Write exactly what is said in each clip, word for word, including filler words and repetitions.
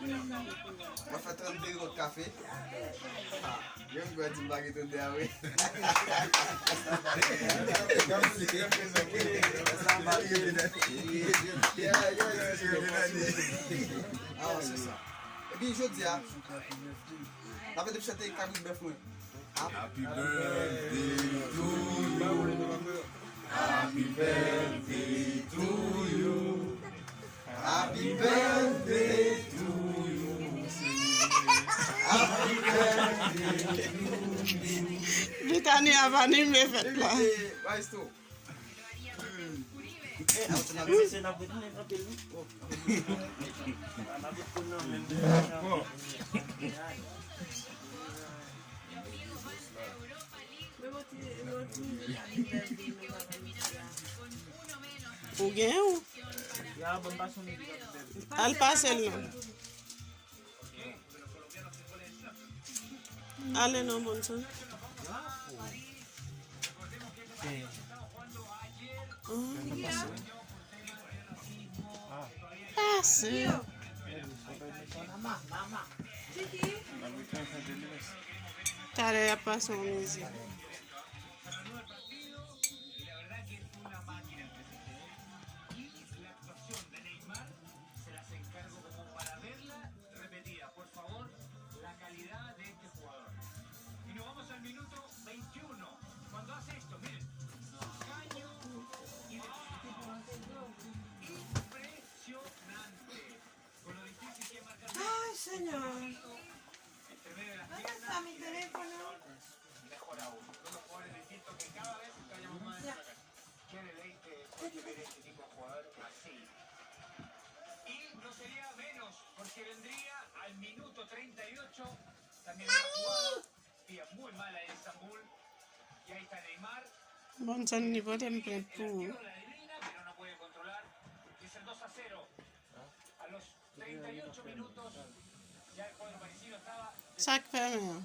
Mwen fè trannde lòt kafe. Ha, yo m kwè di m pa gen trannde a vre. Ah, se sa. Epi jodi a, n ap ede chante kabrit bèf mwen. Happy birthday to you. Happy birthday to you. Happy birthday to you. Happy birthday to you. Litani ap anime fèt la. Maestro. Ou gen ou? Al pase l non. Ale non, Bonson. Pase. Talè y ap pase yon mizik. Ay, Señor. ¿Dónde está mi teléfono? Ya. Bonson, li pote m plent pou ou. Sa k fè men an?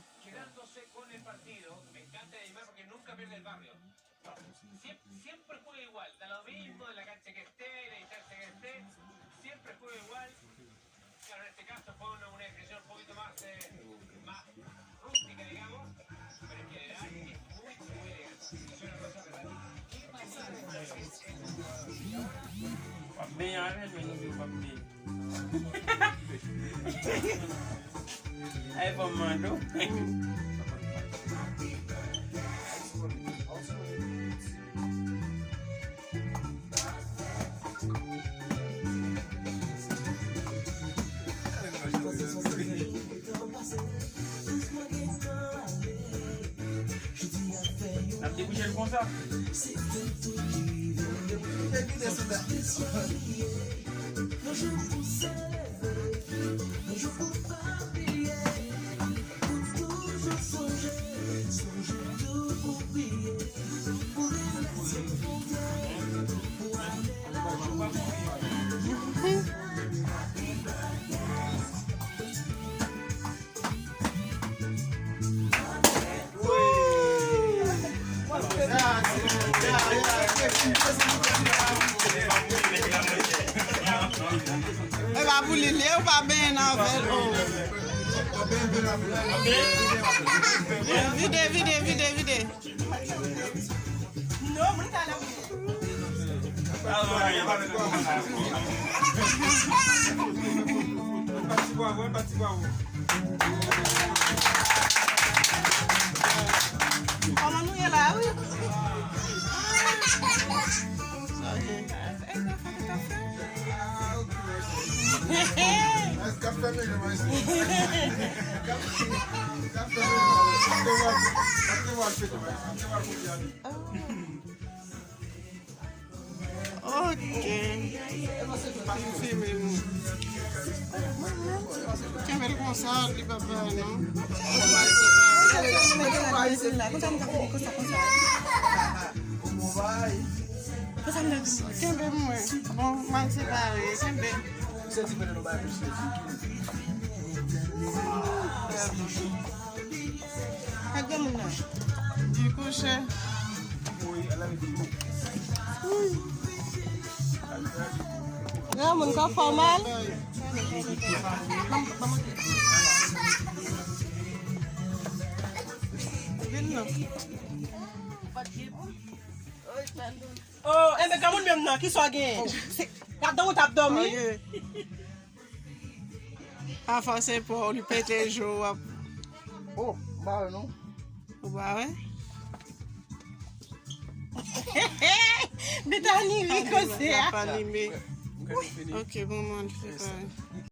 W ap benyen avè l, men nou di w p ap benyen. Ay, fò m mande w. N ap debouche l konsa. Vide, vide, vide, vide. Kòman nou ye la, wi? Sa ye. Ok. Li filme nou. Kenbe l konsa, li pa bay non. Kenbe mwen. Bon, mal separe. Kenbe. Ak granmoun nan. Li kouche. Granmoun, kò fè w mal? Vin non. Oh, enben, granmoun menm nan, kisa w genyen? Se ladan ou t ap dòmi? Pafwa se pa w, li pete je w ap. Oh, m pa wè non. Ou pa wè? Britani ri koze a. L ap anime. Ok, bon, mwen, l fè parèy.